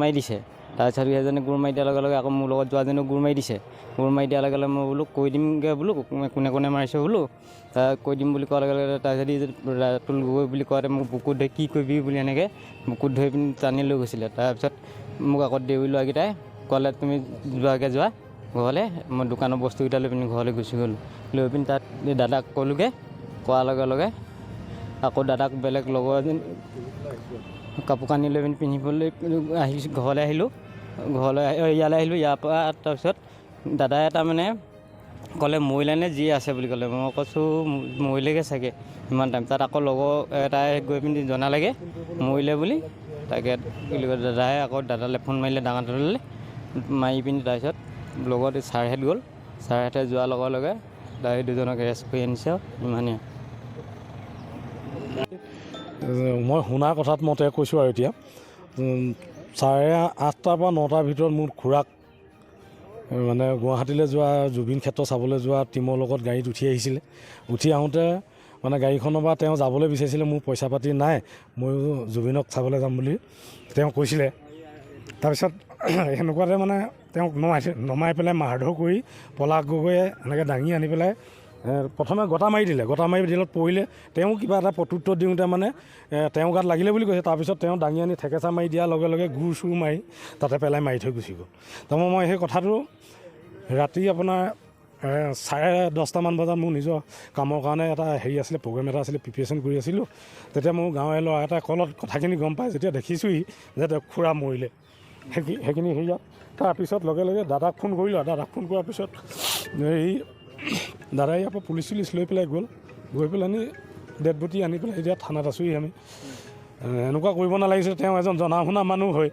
মাৰি দিছে। তাৰপিছত সেইজনে গোৰ মাৰি দিয়াৰ লগে লগে আকৌ মোৰ লগত যোৱাজনেও গোৰ মাৰি দিছে। গোৰ মাৰি দিয়াৰ লগে লগে মই বোলো কৈ দিমগৈ বোলো, কোনে কোনে মাৰিছে বোলো। কৈ দিম বুলি কোৱাৰ লগে লগে তাৰপিছত ই ৰাতুল গগৈ বুলি কোৱাতে মোক বুকুত ধৰি কি কৰিবি বুলি এনেকৈ বুকুত ধৰি পিনি টানি লৈ গৈছিলে। তাৰপিছত মোক আকৌ দেউৰী ল'ৰাকেইটাই ক'লে, তুমি যোৱাগৈ যোৱা ঘৰলৈ, মই দোকানৰ বস্তুকেইটা লৈ পিনি ঘৰলৈ গুচি গ'লোঁ। লৈ পিনি তাত দাদাক ক'লোগৈ। কোৱাৰ লগে লগে আকৌ দাদাক বেলেগ লগৰ এজন কাপোৰ কানি লৈ পিনি পিন্ধিবলৈ আহিছোঁ, ঘৰলৈ আহিলোঁ। ঘৰলৈ ইয়ালৈ আহিলোঁ। ইয়াৰ পৰা তাৰপিছত দাদাই তাৰমানে ক'লে, মৰিলে নে জীয়াই আছে বুলি ক'লে। মই কৈছোঁ, মৰিলেগৈ চাগে ইমান টাইম। তাত আকৌ লগৰ এটাই গৈ পিনি জনালেগৈ মৰিলে বুলি। তাকে বুলি কয়, দাদাই আকৌ দাদালৈ ফোন মাৰিলে, ডাঙৰ দাদালৈ মাৰি পিনি তাৰপিছত লগত ছাৰহেঁত গ'ল। ছাৰহেঁতে যোৱাৰ লগে লগে দাই দুজনক এৰেষ্ট কৰি আনিছে আৰু ইমানেই। মই শুনা কথাত মতে কৈছোঁ আৰু এতিয়া 8:30ৰ পৰা 9টাৰ ভিতৰত মোৰ খুৰাক মানে গুৱাহাটীলৈ যোৱা জুবিন ক্ষেত্ৰ চাবলৈ যোৱা টীমৰ লগত গাড়ীত উঠি আহিছিলে। উঠি আহোঁতে মানে গাড়ীখনৰ পৰা তেওঁ যাবলৈ বিচাৰিছিলে, মোৰ পইচা পাতি নাই, ময়ো জুবিনক চাবলৈ যাম বুলি তেওঁ কৈছিলে। তাৰপিছত সেনেকুৱাতে মানে তেওঁক নমাইছে, নমাই পেলাই মাৰধৰ কৰি পলাশ গগৈয়ে এনেকৈ দাঙি আনি পেলাই প্ৰথমে গটা মাৰি দিলে। গটা মাৰি দিলত পৰিলে। তেওঁ কিবা এটা প্ৰত্যুত্তৰ দিওঁতে মানে তেওঁ গাত লাগিলে বুলি কৈছে। তাৰপিছত তেওঁ দাঙি আনি থেকেচা মাৰি দিয়াৰ লগে লগে গোৰ চোৰ মাৰি তাতে পেলাই মাৰি থৈ গুচি গ'ল। তাৰপৰা মই সেই কথাটো ৰাতি আপোনাৰ 10:30মান বজাত মোৰ নিজৰ কামৰ কাৰণে এটা হেৰি আছিলে, প্ৰগ্ৰেম এটা আছিলে, প্ৰিপেৰেশ্যন কৰি আছিলোঁ। তেতিয়া মোৰ গাঁৱৰে ল'ৰা এটাই কলত কথাখিনি গম পাই যেতিয়া দেখিছোঁহি যে তেওঁ খুৰা মৰিলে, সেইখিনি হেৰিয়াত তাৰপিছত লগে লগে দাদাক ফোন কৰিলোঁ। দাদাক ফোন কৰাৰ পিছত এই দাদাই ইয়াৰ পৰা পুলিচ চুলিচ লৈ পেলাই গ'ল। গৈ পেলাইনি ডেড বডি আনি পেলাই এতিয়া থানাত আছোঁহি আমি। এনেকুৱা কৰিব নালাগিছিলে। তেওঁ এজন জনা শুনা মানুহ হৈ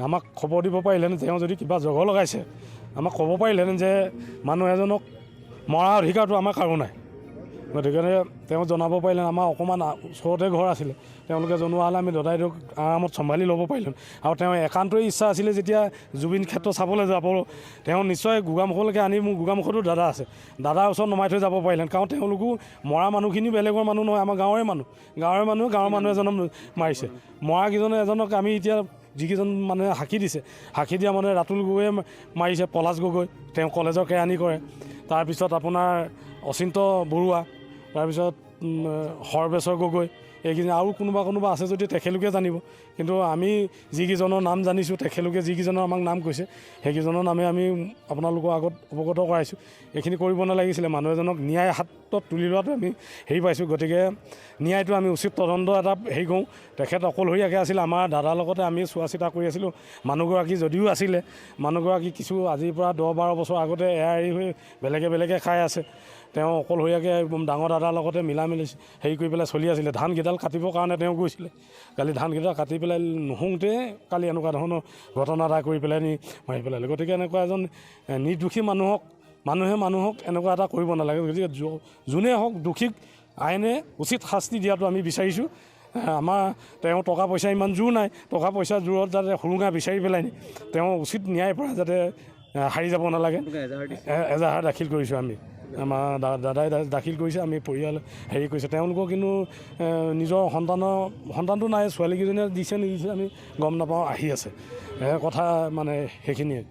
আমাক খবৰ দিব পাৰিলেহেঁতেন। তেওঁ যদি কিবা জগৰ লগাইছে, আমাক ক'ব পাৰিলেহেঁতেন যে মানুহ এজনক মৰাৰ অধিকাৰটো আমাৰ কাৰো নাই। গতিকে তেওঁ জনাব পাৰিলে, আমাৰ অকণমান ওচৰতে ঘৰ আছিলে, তেওঁলোকে জনোৱা হ'লে আমি দদাইদেউক আৰামত চম্ভালি ল'ব পাৰিলোঁ। আৰু তেওঁ একান্তই ইচ্ছা আছিলে যেতিয়া জুবিন ক্ষেত্ৰ চাবলৈ যাব, তেওঁ নিশ্চয় গোগামুখলৈকে আনি, মোৰ গোগামুখতো দাদা আছে, দাদাৰ ওচৰত নমাই থৈ যাব পাৰিলেহেঁতেন। কাৰণ তেওঁলোকো মৰা মানুহখিনি বেলেগৰ মানুহ নহয়, আমাৰ গাঁৱৰে মানুহ। গাঁৱৰে মানুহ, গাঁৱৰ মানুহ এজনক মাৰিছে। মৰাকেইজনে এজনক আমি এতিয়া যিকেইজন মানুহে সাক্ষী দিছে, সাক্ষী দিয়া মানে ৰাতুল গগৈয়ে মাৰিছে, পলাশ গগৈ, তেওঁ কলেজৰ কেৰাণী কৰে, তাৰপিছত আপোনাৰ অচিন্ত বৰুৱা, তাৰপিছত সৰ্বেশ্বৰ গগৈ, এইকেইজন আৰু কোনোবা কোনোবা আছে যদি তেখেতলোকে জানিব। কিন্তু আমি যিকেইজনৰ নাম জানিছোঁ, তেখেতলোকে যিকেইজনৰ আমাক নাম কৈছে, সেইকেইজনৰ নামে আমি আপোনালোকৰ আগত অৱগত কৰাইছোঁ। এইখিনি কৰিব নালাগিছিলে। মানুহ এজনক ন্যায় হাতত তুলি লোৱাটো আমি হেৰি পাইছোঁ। গতিকে ন্যায়টো আমি উচিত তদন্ত এটা হেৰি কৰোঁ। তেখেত অকলশৰীয়াকৈ আছিলে, আমাৰ দাদাৰ লগতে আমি চোৱা চিতা কৰি আছিলোঁ। মানুহগৰাকী যদিও আছিলে, মানুহগৰাকী কিছু আজিৰ পৰা 10-12 বছৰ আগতে এৰা এৰি হৈ বেলেগে বেলেগে খাই আছে। তেওঁ অকলশৰীয়াকৈ ডাঙৰ দাদাৰ লগতে মিলা মিলি হেৰি কৰি পেলাই চলি আছিলে। ধানকেইডাল কাটিবৰ কাৰণে তেওঁ গৈছিলে কালি। ধানকেইডাল কাটি পেলাই নুশুওঁতে কালি এনেকুৱা ধৰণৰ ঘটনা এটা কৰি পেলাই নি মাৰি পেলালে। গতিকে এনেকুৱা এজন নিৰ্দোষী মানুহক, মানুহে মানুহক এনেকুৱা এটা কৰিব নালাগে। গতিকে যোনেই হওক, দোষীক আইনে উচিত শাস্তি দিয়াটো আমি বিচাৰিছোঁ। আমাৰ তেওঁ টকা পইচা ইমান জোৰ নাই, টকা পইচা জোৰত যাতে সুৰুঙা বিচাৰি পেলাই নি তেওঁ উচিত ন্যায়ৰ পৰা যাতে সাৰি যাব নালাগে। এজাহাৰ দাখিল কৰিছোঁ আমি, আমাৰ দাদাই দাখিল কৰিছে, আমি পৰিয়াল হেৰি কৰিছে। তেওঁলোকৰ কিন্তু নিজৰ সন্তানৰ, সন্তানটো নাই, ছোৱালীকেইজনীয়ে দিছে নিদিছে আমি গম নাপাওঁ, আহি আছে কথা মানে সেইখিনিয়ে।